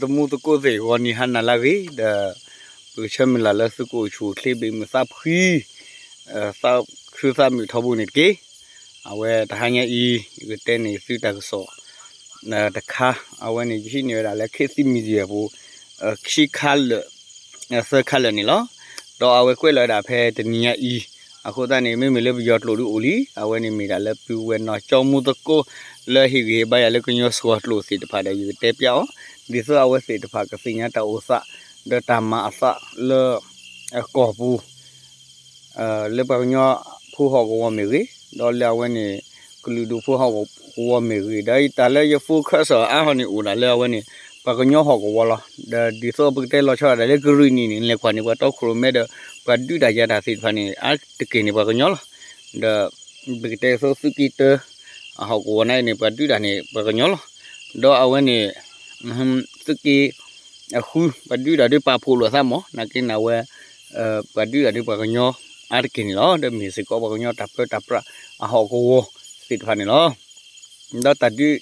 သမူသကိးသ့ၣ် ဂီၤနံၤဟါနၤလၢအဂ့ၤ ဒီး ပကဆၢမုၢ်လၢ်လၢသုကအိၣ်ဆူၣ်အိၣ်ချ့ ဘၣ်မုာ်သးဖှံ သးခုသးမုာ်ထီဘိန့ၣ်တက့ၢ်. အဝဲတဟါညါအံၤ ယကတဲန့ၢ်သုတၢ်ကစီၣ် တခါ အဝဲန့ၣ် ယဟံးန့ၢ်ဝဲဒၣ်လၢ ခေတ်သစ် Media ပူၤ ခံခါလၢာ် သၢခါလၢာ်န့ၣ်လီၤ. ဒီးအဝဲကွဲးလီၤဝဲဒၣ်ဖဲတနံၤညါအံၤ အဃိသတးန့ၣ် မ့မ့ၢ်လၢပယီၤကျိာ်ဒုးအိၣ်လံ အဝဲန့ၣ်မ့ၢ်ဒၣ်လၢပုၢ်ဝဲၢ်နီၢ်ကၠီမူသကိး လၢဟ့ၣ်ဂံၢ်ဟ့ၣ်ဘါယၤလၢကညီစှီၤကျိာ်သ့ၣ်တဖၣ်ဒီး ယကတဲပျးအီၤ ဒ်သိးအဝဲသ့ၣ်တဖၣ်ကသ့ၣ်ညါတၢ်အိၣ်သး ဒီးတၢ်မၤအသးလၢ ကီၢ်ပူၤ လၢပှၤကညီဖိဟီၣ်ကဝီၤမ့ၢ်ဂ့ၤ, ဒီးလၢအဝဲန့ၣ် ကလုာ်ဒူၣ်ဖိဟီၣ်ကဝီၤမ့ၢ်ဂ့ၤ, ဒီးတၢ်လၢယ focus အီၤအါထီၣ်န့ၣ် အိၣ်ဒၣ်လၢအဝဲန့ၣ် ပှၤကညီဟီၣ်ကဝီၤလီၤ. ဒီးဒ်သိးပကတဲလီၤဆီဒၣ်တၢ်လၢကရံၣ်နံၣ်န့ၣ် နလဲၤကွၢ်န့ၣ် ပှၤတီခိၣ်ရိၣ်မဲဒီး ပှၤဒုးတၢ်ယၤတၢ်သ့ၣ်တဖၣ်န့ၣ် အါတက့ၢ်န့ၣ် ပှၤကညီလီၤ. ဒီး ပကတဲသိးသုးက့တၢ အဟီၣ်ကဝီၤန့ၣ်န့ၣ် ပှၤဒုးတၢ်န့ၣ် ပှၤကညီလီၤ. ဒီးအဝဲန့ၣ် သုးက့အဃု ပှၤဒုးတၢ်ဒုးပာ်ဖှိၣ်လိာ်သးမး နာ်က့န့ၣ်အဝဲ ပှၤဒုးတၢ်ဒုးပှၤကညီအါတက့ၢ်န့ၣ်လီၤ. ဒီးမ့ၢ်စ့ၢ်ကီးပှၤကညီတၢ်ပၢတၢ်ပြး အဟီၣ်ကဝီၤသ့ၣ်တဖၣ်န့ၣ်လီၤ. ဒီးတၢ်ဒုး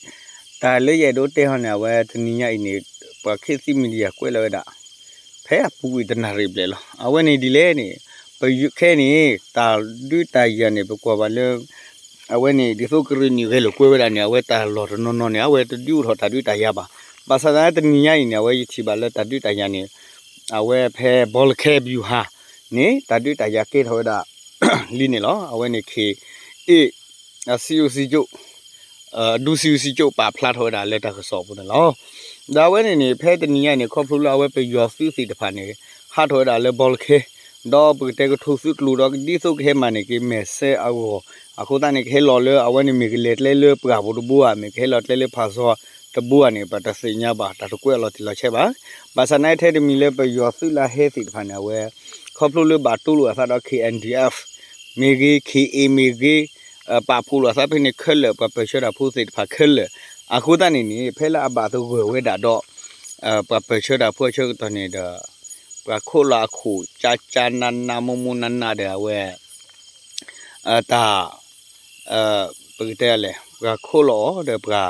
တၢ်လၢယအဲၣ်ဒိးတဲဟီန့ၣ် အဝဲတနံၤညါအံၤန့ၣ် ပှၤ ခေတ်သစ် Media ကွဲးလီၤဝဲဒၣ် ဖဲအပူၤကွံာ်တနၣ်ရံၣ်ဘျဲၣ်လီၤ. အဝဲန့ၣ်ဒ်လဲၣ်န့ၣ် ပယုၢ်ခဲန့ၣ် တၢ်ဒုးတၢ်ယၤန့ၣ် ပကွၢ်ဘၣ်လၢ အဝဲန့ၣ် ဒ်သိးကရံၣ်နံၣ်ဂဲၤလိာ်ကွဲဝဲဒၣ်န့ၣ် အဝဲတၢ်လီၢ်တနီၤနီၤန့ၣ် အဝဲတဒုးအိၣ်ထီၣ်တၢ်ဒုးတၢ်ယၤဘၣ်. ဘၣ်ဆၣ်သနာ်တနံၤညါအံၤန့ၣ် အဝဲယထံၣ်ဘၣ်လၢတၢ်ဒုးတၢ်ယၤန့ၣ် အဝဲဖဲ ဘီလခဲ ဗျူဟာ န့ၣ် တၢ်ဒုးတၢ်ယၤကဲထီၣ်ဝဲဒၣ် လံန့ၣ်လီၤ. အဝဲန့ၣ် ခ့ၣ်အ့ၣ် အစံးအုပ်စုချုပ် ဒုစံးအုပ်စုချုပ် ပာ်ဖျါထီၣ်ဝဲဒၣ်လၢတၢ်ကစီၣ်အပူၤန့ၣ်လီၤ. ဒီးအဝဲန့ၣ်န့ၣ် ဖဲတနံၤညါန့ၣ် ခီဖျိလၢအဝဲပယီၤသုးသ့ၣ်တဖၣ်န့ၣ် ဟးထီၣ်ဝဲဒၣ်လၢဘီလခဲ ဒီးပကတဲကထိသုးကျိၤဒီး ဒ်သိးကဟဲမၤန့ၢ်က့ၤမဲာ်ဆှဲအဂီၢ် အဃိသတးန့ၣ် ကဟဲလီၤလၢအဝဲန့ၣ် မ့ၢ်ကလဲၤကျဲလၢပှၢ်ပူၤတဘိဧါ မ့ၢ်ကဟဲလီၤကျဲလၢဖၣ်စီတဘိဧါန့ၣ် ပတသ့ၣ်ညါဘၣ် တၢ်တကွဲးအလီၤတံၢ်လီၤဆဲးဘၣ်. ဘၣ်ဆၣ်သနာ်ထဲတမံၤလၢပယီၤသုးလၢဟဲသ့ၣ်တဖၣ်န့ၣ် အဝဲ ခီဖျိလၢဘၣ်တူၢ်လိာ်အသးဒီး ခ့ၣ်အဲၣ်ဒံၣ်အ့ၣ် မ့ၢ်ဂ့ၤ ခ့ၣ်အ့ၣ် မ့ၢ်ဂ့ၤ ပာ်ဖှိၣ်လိာ်အသးဖဲန့ၣ်ခဲလၢာ် ပှၤပၢၢ်ဆၢတၢ်ဖိသ့ၣ်တဖၣ်ခဲလၢာ် အဃိသတးန့ၣ်န့ၣ် ဖဲလၢအဘၣ်သဂၢၢ်ဝဲဒၣ်ဒီး ပှၤပၢၢ်ဆၢတၢ်ဖိအဆၢကတီၢ်န့ၣ်ဒီး ပှၤခိးလီၤအခိၣ်ကၠါကၠါနးနးမူမူနးနးဒီးအဝဲ တၢ် ပကတဲလဲၣ် ပှၤခိးလီၤအီၤဒီးပှၤ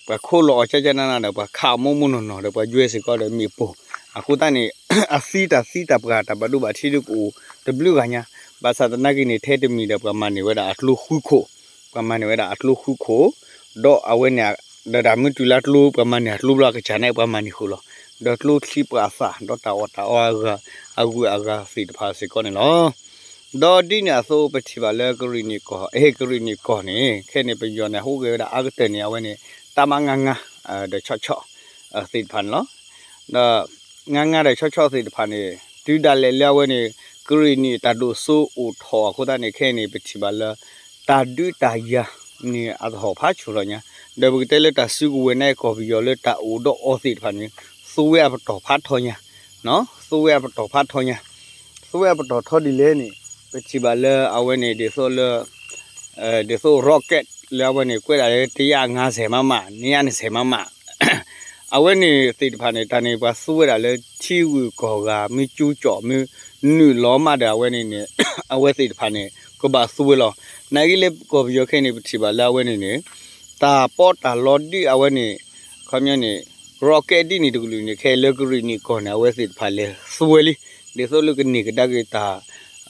ပှၤခိးလီၤအီၤကၠါကၠါနးနးဒီး ပှၤခးအီၤမူမူနီၢ်နီၢ်ဒီး ပှၤယွဲစ့ၢ်ကီးဒီးမ့ၣ်ပိၢ် အဃိသတးန့ၣ် အသံတၢ်သံတၢ်ပှၢ်တၢ်ဘၣ်ဒိဘၣ်ထံးဒုးကအိၣ်တဘျုးဂၤညါ ဘၣ်ဆၣ်သနာ်က့န့ၣ် ထဲတမံၤဒီး ပှၤမၤန့ၢ်ဝဲဒၣ်အကျိဃုခိၣ် ပှၤမၤန့ၢ်ဝဲဒၣ်အကျိဃုခိၣ် ဒီးအဝဲန့ၣ် ဒီးတၢ်မုၢ်တုၤလၢကျိ ပှၤမၤန့ၢ်အကျိဘျီကစၢ်န့ၣ် ပှၤမၤန့ၢ်ဃုာ်လီၤ ဒီးကျိချံပှၤအသၣ် ဒီးတၢ်အီၣ်တၢ်အီအဂၤ အဂုၤအဂၤသ့ၣ်တဖၣ်စ့ၢ်ကီးန့ၣ်လီၤ. ဒီးဒ်န့ၣ်အသိး ပထံၣ်ဘၣ်လၢကရံၣ်နံၣ်ကီၢ် အဲ ကရံၣ်နံၣ်ကီၢ်န့ၣ် ခဲန့ၣ် ပယီၤန့ၣ် ဟူးဂဲၤဝဲဒၣ်အါကတၢၢ်န့ၣ် အဝဲန့ၣ် တၢ်မၤငါငါ ဒီးဆီဆီ သ့ၣ်တဖၣ်န့ၣ်လီၤ. ဒီး ငါငါဒီးဆီဆီသ့ၣ်တဖၣ်န့ၣ် တုၤဒၣ်လဲာ်လၢအဝဲန့ၣ် ကရံၣ်နံၣ်တၢ်ဒိၣ်စိအိၣ်ထီၣ်အဃိသတးန့ၣ် ခဲအံၤန့ၣ် ပထံၣ်ဘၣ်လၢ တၢ်ဒုးတၢ်ယၤန့ၣ် အသဟီၣ်ဖးဆူၣ်ထီၣ်ညါ ဒီးပကတဲလၢတၢ်စုကဝဲၤန့ၣ် ကီၢ်ပယီၤလၢတၢ်အိၣ်ဒီးအီၤသ့ၣ်တဖၣ်န့ၣ် သူဝဲအပတီၢ်ဖးထီညါ သူဝဲအပတီၢ်ဖးထီညါ သူဝဲအပတီၢ်ထီဒ်လဲၣ်န့ၣ် ပထံၣ်ဘၣ်လၢအဝဲန့ၣ် ဒ်သိးလၢ ဒ်သိး rocket လၢအဝဲန့ၣ် ကွဲးဒၣ်လၢ တရာငါးဆယ် မမ နှစ်ရာနှစ်ဆယ် မမ အဝဲန့ၣ်သ့ၣ်တဖၣ်န့ၣ် တၢ်န့ၣ်ပှၤသူဝဲဒၣ်လၢထံဂုၤကီၢ်ဂၤ မ့ၢ်ကၠူကၠီၣ် မ့ၢ်နုာ်လီၤမးဒီးအဝဲန့ၣ်န့ၣ် အဝဲသ့ၣ်တဖၣ်န့ၣ် ကဘၣ်သူဝဲလီၤ. နာ်က့လၢကီၢ်ပယီၤခဲအံၤန့ၣ် ပထံၣ်ဘၣ်လၢအဝဲန့ၣ်န့ၣ် တၢ်ပီးတၢ်လီဒ်အဝဲန့ၣ် ခီပညီန့ၣ် rocket ဒ်န့ၣ်တကလုာ်န့ၣ် ခဲလၢကရံၣ်နံၣ်ကီၢ်န့ၣ် အဝဲသ့ၣ်တဖၣ်လဲၤသူဝဲလံ ဒ်သိးလၢကန့ၢ်ကဒါက့ၤတၢ်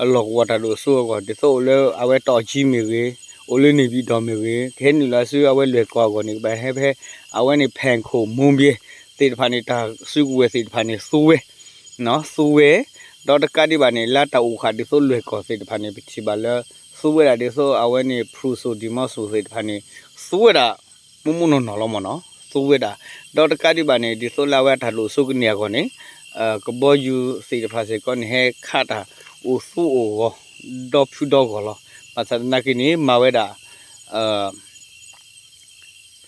လီၢ်ကဝီၤတၢ်ဒိၣ်စိအဂီၢ် ဒ်သိးအိၣ်လၢအဝဲတီၢ်ကၠံမ့ၢ်ဂ့ၤ အိၣ်လၢန့ၣ်ပံၤဒီးမ့ၢ်ဂ့ၤ ကဟဲနုာ်လီၤဆူအဝဲလွဲၢ်ကီၢ်အဂီၢ်န့ၣ် ကဘၣ်ဟဲဖဲ အဝဲန့ၣ် ဖဲၣ်ခိၣ် မူဘ့ သ့ၣ်တဖၣ်န့ၣ် တၢ်စုကဝဲၤသ့ၣ်တဖၣ်န့ၣ် သူဝဲ သူဝဲ ဒီးတကးဒံးဘၣ်န့ၣ် လၢတၢ်အိၣ်ဃာ်ဒ်သိးလွဲၢ်ကီၢ်သ့ၣ်တဖၣ်န့ၣ် ပထံၣ်ဘၣ်လၢ သူဝဲဒၣ်ဒ်သိးအဝဲန့ၣ် ဖရူစိၣ် ဒံၣ်မီစိၣ်သ့ၣ်တဖၣ်န့ၣ် သူဝဲဒၣ် မူမူနီၢ်နီၢ်လီၤမ့ၢ်နီၤ သူဝဲဒၣ် ဒီးတကးဒံးဘၣ်န့ၣ် ဒ်သိးလၢအဝဲအတၢ်ဒိၣ်စိကန့ၢ်အဂီၢ်န့ၣ် ကဘီယူၤသ့ၣ်တဖၣ်စ့ၢ်ကီးန့ၣ် ဟဲခးတၢ်အိၣ်သူအိၣ်ဂီၤ ဒီဖုဒီဂီၢ်လီၤ. ဘၣ်ဆၣ်သနာ်က့န့ၣ် မၤဝဲဒၣ်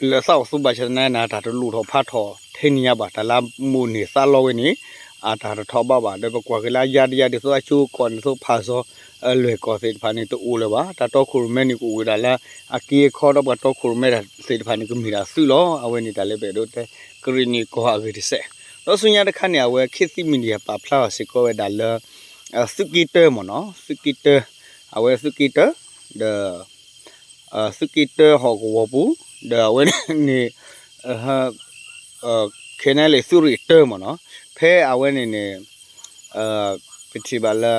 လၢသးအိၣ်သူဘၣ်ဆၣ်သနာ်က့န့ၣ် တၢ်တလူၣ်ထီၣ်ဖးထီၣ်ထဲန့ၣ်ညါဘၣ် တၢ်လၢမိၢ်န့ၢ်သးလီဝဲန့ၣ် အတၢ်တထီၣ်ဘးဘၣ် ဒီးပကွၢ်က့ၤလၢအယါတယါဒ်သိးအကၠိကီၢ်န့ၣ်သိးဖၣ်စီ လွဲၢ်ကီၢ်သ့ၣ်တဖၣ်န့ၣ် တအိၣ်လၢၤဘၣ် တၢ်တီခိၣ်ရိၣ်မဲန့ၣ် ကအိၣ်ဝဲဒၣ်လၢအက့အခီ ဒီးပှၤတီခိၣ်ရိၣ်မဲသ့ၣ်တဖၣ်န့ၣ် ကမ့ၢ်ဒၣ်သုးလီၤ. အဝဲန့ၣ်တၢ်လၢပအဲၣ်ဒိးတဲ ကရံၣ်နံၣ်ကီၢ်အဂ့ၢ်တစဲး ဒီးဆူညါတခါန့ၣ် အဝဲ ခေတ်သစ် Media ပာ်ဖျါဘၣ်စ့ၢ်ကီးဝဲဒၣ်လၢ သုးက့တၢမ့ၢ်နီၤ သုးက့တၢ အဝဲသုးက့တၢ ဒီး သုးက့တၢဟီၣ်ကဝီၤပူၤ ဒီးအဝဲန့ၣ် KNLA သုးရ့ၣ်တၢမ့ၢ်နီၤ, ဖဲအဝဲန့ၣ်န့ၣ် ပထံၣ်ဘၣ်လၢ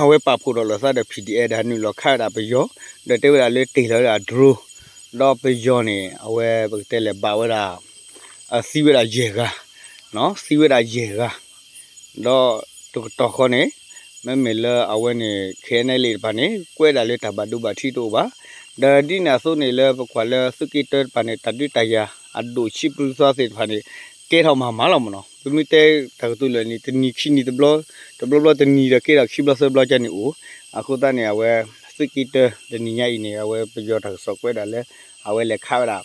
အဝဲပာ်ဖှိၣ်ထီၣ်လိာ်သးဒီး PDF ဒီးနုာ်လီၤခးဝဲဒၣ်ပယီၤ, ဒီးတဲဝဲဒၣ်လၢတ့ၢ်လီၤဝဲဒၣ် drone, ဒီးပယီၤန့ၣ် အဝဲပကတဲလဲၣ်ဘၣ်ဝဲဒၣ် သံဝဲဒၣ်ယဲၢ်ဂၤ, သံဝဲဒၣ်ယဲၢ်ဂၤ, ဒီးတကတီၢ်ဃီန့ၣ် မ့မ့ၢ်လၢအဝဲန့ၣ် KNLA တဖၣ်န့ၣ် ကွဲးဒၣ်လၢတၢ်ဘၣ်ဒိဘၣ်ထံးတအိၣ်ဘၣ်, ဒီးဒ်န့ၣ်အသိးန့ၣ်လၢပကွၢ်လၢသုးက့တၢတဖၣ်န့ၣ် တၢ်ဒုးတၢ်ယၤအဒိၣ်ဆံးပြူသီသ့ၣ်တဖၣ်န့ၣ် ကဲထီၣ်မၤမၤလီၤမ့ၢ်နီၤ, ပမ့ၢ်တဲတၢ်ကတိၤလၢာ်န့ၣ် တနံၤခံနံၤတဘျီ, တဘျီဘျီတနံၤဒီးကဲထီၣ်ခံဘျီသၢဘျီကန့ၣ်အိၣ်, အဃိသတးန့ၣ် အဝဲ သုးက့တၢတနံၤညါအံၤန့ၣ် အဝဲပယီၤတၢ်ကစီၣ်ကွဲးဒၣ်လၢ အဝဲလဲၤခးဝဲဒၣ်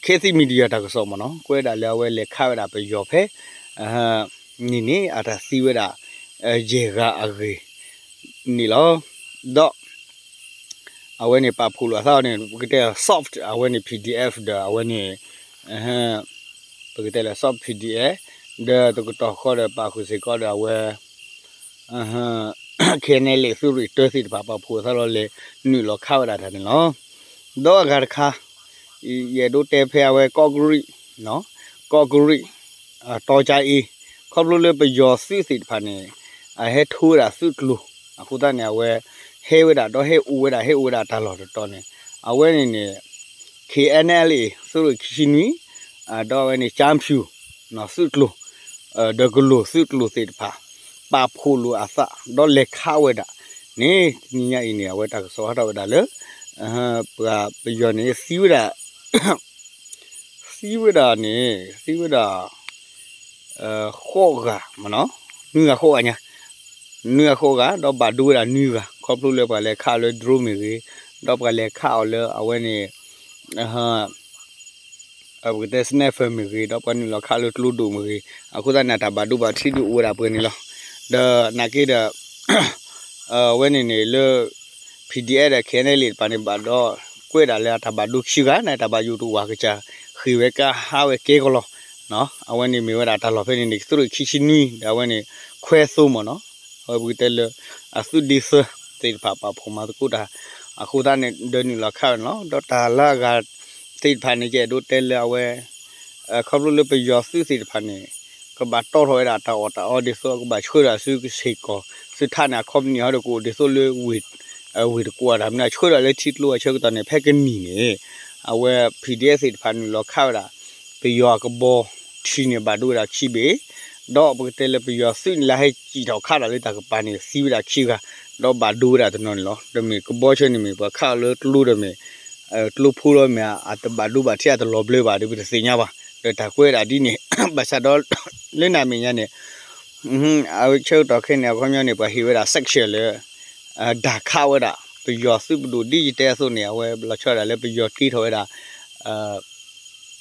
ခ့သံ media တၢ်ကစီၣ်မ့ၢ်နီၤ ကွဲးဒၣ်လၢအဝဲလဲၤခးဝဲဒၣ်ပယီၤဖဲ န့ၣ်န့ၣ် အတၢ်သံဝဲဒၣ် ယဲၢ်ဂၤအဂ့ၢ်န့ၣ်လီၤ. ဒီး အဝဲန့ၣ်ပာ်ဖှိၣ်လိာ်အသးအီၤန့ၣ် ပကတဲ soft အဝဲန့ၣ် PDF ဒီးအဝဲန့ၣ် ပကတဲလၢ soft PDF ဒီးတကတီၢ်ဃီဒီးပာ်ဃုာ်စ့ၢ်ကီးဒီးအဝဲ KNLA သုးရ့ၣ်တၢသ့ၣ်တဖၣ် ပာ်ဖှိၣ်အသးလီၤလဲၤနုာ်လီၤခးဝဲဒၣ်တၢ်န့ၣ်လီၤ. ဒီးအဂၤတခါ ယအဲၣ်ဒိးတဲဖဲအဝဲကီၢ်ကရံၣ် ကီၢ်ကရံၣ် တီကၠါအ့ ခီဖျိလၢပယီၤသုးသ့ၣ်တဖၣ်န့ၣ် အဟဲထိဝဲဒၣ်သုးကျိၤ အဃိသတးန့ၣ် အဝဲဟဲဝဲဒၣ်ဒီးဟဲအိၣ်ဝဲဒၣ် ဟဲအိၣ်ဝဲဒၣ်တၢ်လီၢ်တတီၤန့ၣ် အဝဲန့ၣ်န့ၣ် KNLA သုးရ့ၣ်ခံဆံနွံ ဒီးအဝဲန့ၣ် ကၠၢဖၠူၣ် သုးကျိၤ ဒီးကလိၢ်သုးကျိၤသ့ၣ်တဖၣ် ပာ်ဖှိၣ်လိာ်အသး ဒီးလဲၤခးဝဲဒၣ်န့ၣ် တနံၤညါအံၤန့ၣ် အဝဲတၢ်ကစီၣ်ဟးထီၣ်ဝဲဒၣ်လၢ ပှၤပယီၤန့ၣ် သံဝဲဒၣ် သံဝဲဒၣ်န့ၣ် သံဝဲဒၣ် ဃိးဂၤမ့ၢ်နီၤ, နွံဂၤဃိးဂၤညါ, နွံဂၤဃိးဂၤ ဒီးဘၣ်ဒိဝဲဒၣ်နွံဂၤ ခီဖျိလၢပှၤလဲၤခးအီၤလၢ drone မ့ၢ်ဂ့ၤ, ဒီးပှၤလဲၤခးအီၤလၢအဝဲန့ၣ် ပကတဲ sniper မ့ၢ်ဂ့ၤ, ဒီးပှၤနုာ်လီၤခးလၢကျိဒိၣ်မ့ၢ်ဂ့ၤ, အဃိသတးန့ၣ် တၢ်ဘၣ်ဒိဘၣ်ထံးဒုးအိၣ်ဝဲဒၣ်ပှဲၤန့ၣ်လီၤ. ဒီးနာ်က့ဒီး အဝဲန့ၣ်န့ၣ်လၢ PDF ဒီး KNLA တဖၣ်န့ၣ်ဘၣ်ဒီး ကွဲးဒၣ်လၢအတၢ်ဘၣ်ဒိခံဂၤန့ၣ် တၢ်ဘၣ်ယိၣ်တအိၣ်ဘၣ်ကစၢ် ဃ့ၢ်ဝဲကါဟးဝဲကဲကလီၤ. အဝဲန့ၣ်မ့ၢ်ဝဲဒၣ်တၢ်လီၢ်ဖဲန့ၣ်န့ၣ် သုးရ့ၣ်ခံဆံနွံ ဒီးအဝဲန့ၣ် ခွဲသိမ့ၢ်နီၤ, အဝဲပကတဲလၢ အသုးဒ့သၢသ့ၣ်တဖၣ်ပာ်ဖှိၣ်မၤသကိးတၢ် အဃိသတးန့ၣ် ဒီးနုာ်လီၤခးဝဲန့ၣ်လီၤ. ဒီးတၢ်လၢအဂၤသ့ၣ်တဖၣ်န့ၣ် ယအဲၣ်ဒိးတဲလၢအဝဲ ခီဖျိလၢပယီၤသုးသ့ၣ်တဖၣ်န့ၣ် ကဘၣ်တီထီၣ်ဝဲဒၣ်တၢ်အီၣ်တၢ်အီဒ်သိး ကဘၣ်ဆှၢဒၣ်ဆူကစ့ၢ်ကီး သုးထးန့ၣ် အ company ဟီဒီးကအိၣ်ဒ်သိးလၢ ဝ့ၢ်တကွီၢ်တၢ်မနုၤ ဆှၢဒၣ်လၢထံကျိအဆၢကတီၢ်န့ၣ် ဖဲကနံၣ်န့ၣ် အဝဲ PDF သ့ၣ်တဖၣ်နုာ်လီၤခးဝဲဒၣ် ပယီၤအကဘီထံန့ၣ် ဘၣ်ဒိဝဲဒၣ်ခံဘ့ၣ် ဒီးပကတဲလၢပယီၤသုးန့ၣ်လၢဟဲစံၣ်ထီၣ်ခးဒၣ်လၢတၢ်ကပၤန့ၣ် သံဝဲဒၣ်ခံဂၤ ဒီးဘၣ်ဒိဝဲဒၣ်တနီၤန့ၣ်လီၤ. ဒီးမ့ၢ်ကဘီဆၢန့ၣ်မ့ၢ်ပှၤခးအီၤလၢကျိဒီးမ့ၢ် ကျိဖိဒီးမ့ၢ် အတဘၣ်ဒိဘၣ်ထံးအတလီၤဘျၢဘၣ်ဒီး ပတသ့ၣ်ညါဘၣ်. ဒီးတၢ်ကွဲးဒၣ်ဒ်န့ၣ် ဘၣ်ဆၣ်ဒီး လၢနၤမဲာ်ညါန့ၣ် အဝဲဆၢကတီၢ်ခဲအံၤန့ၣ် အခီပညီန့ၣ် ပှၤဟ့ၣ်ဝဲဒၣ် sanction လၢ ဒၣ်ခးဝဲဒၣ် ပယီၤသုးပဒိၣ်ဒ်ယတဲအသိးန့ၣ် အဝဲလီၤဆီဒၣ်လၢပယီၤတ့ထီၣ်ဝဲဒၣ်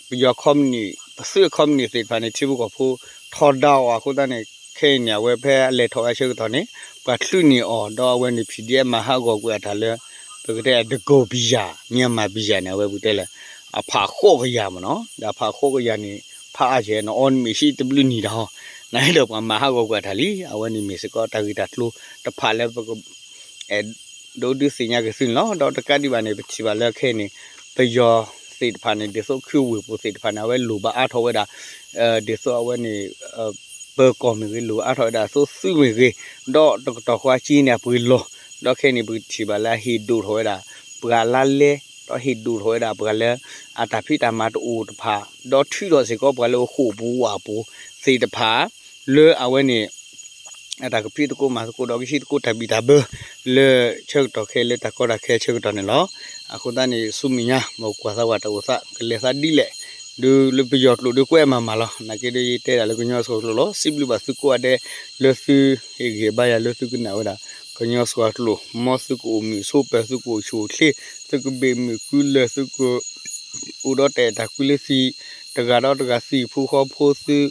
ပယီၤ company ပသုး company သ့ၣ်တဖၣ်န့ၣ် ထံဖိကီၢ်ဖိထီဒါအီၤအဃိသတးန့ၣ် ခဲအံၤန့ၣ် အဝဲဖဲအလဲၤထီၣ်ဝဲဆၢကတီၢ်န့ၣ် ပှၤချုးန့ၢ်အီၤ ဒီးအဝဲန့ၣ် PDF မၤဟးဂီၤကွံာ်အတၢ်လၢ ပကတဲ တကိးပယၤ မြန်မာပယၤန့ၣ် အဝဲပကတဲလၢ အဖးဃိးကယၤမ့ၢ်နီၤ ဒီးအဖးဃိးကယၤန့ၣ် ဖးအါယဲၢ်နီၤ အီနမ့ၢ်ဟံၣ်တဘျုးနံၣ်ဒီး နဒီးပှၤမၤဟးဂီၤကွံာ်အတၢ်လံ အဝဲန့ၣ်မ့ၢ်စ့ၢ်ကီးတၢ်ဂ့ၢ်တၢ်ကျိၤတဖၣ်လၢပက အဲၣ်ဒိးဒုးသ့ၣ်ညါက့ၤသုန့ၣ်လီၤ. ဒီးတကးဒံးဘၣ်န့ၣ် ပထံၣ်ဘၣ်လၢခဲအံၤန့ၣ် ပယီၤသ့ၣ်တဖၣ်န့ၣ် ဒ်သိးခုဝ့ၢ်ပူၤသ့ၣ်တဖၣ်န့ၣ် အဝဲလိၣ်ဘၣ်အါထီၣ်ဝဲဒၣ် ဒ်သိးအဝဲန့ၣ် ပၢၤကီၢ်မ့ၢ်ဂ့ၤ လိၣ်ဘၣ်အါထီၣ်ဝဲဒၣ်သိးသုးမ့ၢ်ဂ့ၤ ဒီးတကတီၢ်ဃီက့န့ၣ် အပှ့ၤလီၢ် ဒီးခဲအံၤန့ၣ် ပကထံၣ်ဘၣ်လၢအဟ့ၣ်ဒိၣ်ထီၣ်ဝဲဒၣ် ပှၤလါလဲ ဒီးဟ့ၣ်ဒိၣ်ထီၣ်ဝဲဒၣ်ပှၤလၢ အတၢ်ဖံးတၢ်မၤတအိၣ်တဖၣ် ဒီးထုးထီၣ်စ့ၢ်ကီးပှၤလၢအဃိာ်ပူၤဝၣ်ပူၤသ့ၣ်တဖၣ် လၢအဝဲန့ၣ် အတၢ်ကဖံးသကိးမၤသကိးဒီးကဟံးသကိးတၢ်ဘံၣ်တၢ်ဘၢ လၢဆၢကတီၢ်ခဲအံၤလၢတၢ်ကီတၢ်ခဲဆၢကတီၢ်န့ၣ်လီၤ. အဃိသတးန့ၣ် ဆူမဲာ်ညါ မ်ကွၢ်သးဝဲတၢ်အိၣ်သး ကလဲၤသးဒ်လဲၣ် ဒုးလၢပယီၤကျိာ်ဒုးကွဲးမၤမၤလီၤ. နာ်က့ဒီးယတဲဒၣ်လၢကညီစှီၤကျိာ်လီၤ. စံးဘျုးဘၣ်သုကိးဂၤဒဲး လၢသုဟ့ၣ်ဂံၢ်ဘါယၤလၢသုကနၣ်ဝဲဒၣ် ကညီစှီၤကျိာ် မ်သုကအိၣ်မုာ်ဆိးပၢၤ သုကအိၣ်ဆူၣ်အိၣ်ချ့ သုကဘ့ၣ်မုာ်ကုလၢာ် သုက အိၣ်ဒီးတၢ်အဲၣ်တၢ်ကွံလၢသု တဂၤဒီးတဂၤ သုဟံၣ်ဖိဃီဖိ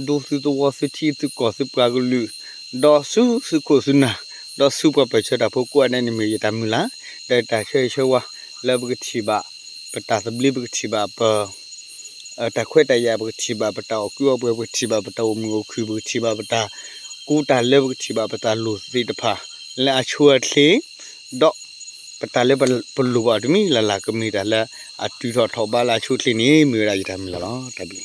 သုဒူသုသဝီ သုထံသုကီၢ် သုပှၤကလုာ် ဒီးဆူသုခိၣ်သုနၢ် ဒီးဆူပှၤပၢၢ်ဆၢတၢ်ဖိကိးဂၤဒဲးန့ၣ် မ့ၢ်ယတၢ်မုၢ်လၢ် ဒီးတၢ်ဆၢဂ့ၤဆၢဝါ လၢပကထံၣ်ဘၣ် ပတၢ်သဘျ့ ပကထံၣ်ဘၣ်ပ တၢ်ခွဲးတၢ်ယာ် ပကထံၣ်ဘၣ်ပတၢ်အီၣ်ကုအီပှဲၤ ပကထံၣ်ဘၣ်ပတၢ်အိၣ်မုာ်အိၣ်ခုၣ် ပကထံၣ်ဘၣ်ပတၢ်ကူတၢ်လၢ ပကထံၣ်ဘၣ်ပတၢ်လိၣ်သ့ၣ်တဖၣ် လၢအဆိအချ့ ဒီးပတၢ်လၢပလိၣ်ဘၣ်အီၤတမံၤလၢ်လၢ် ကမ့ၢ်တၢ်လၢ အတုၤထီၣ်ထီၣ်ဘးလၢအဆိအချ့န့ၣ် မ့ၢ်ဝဲဒၣ်ယတၢ်မုၢ်လၢ်လီၤ. တၢ်ဘျုး.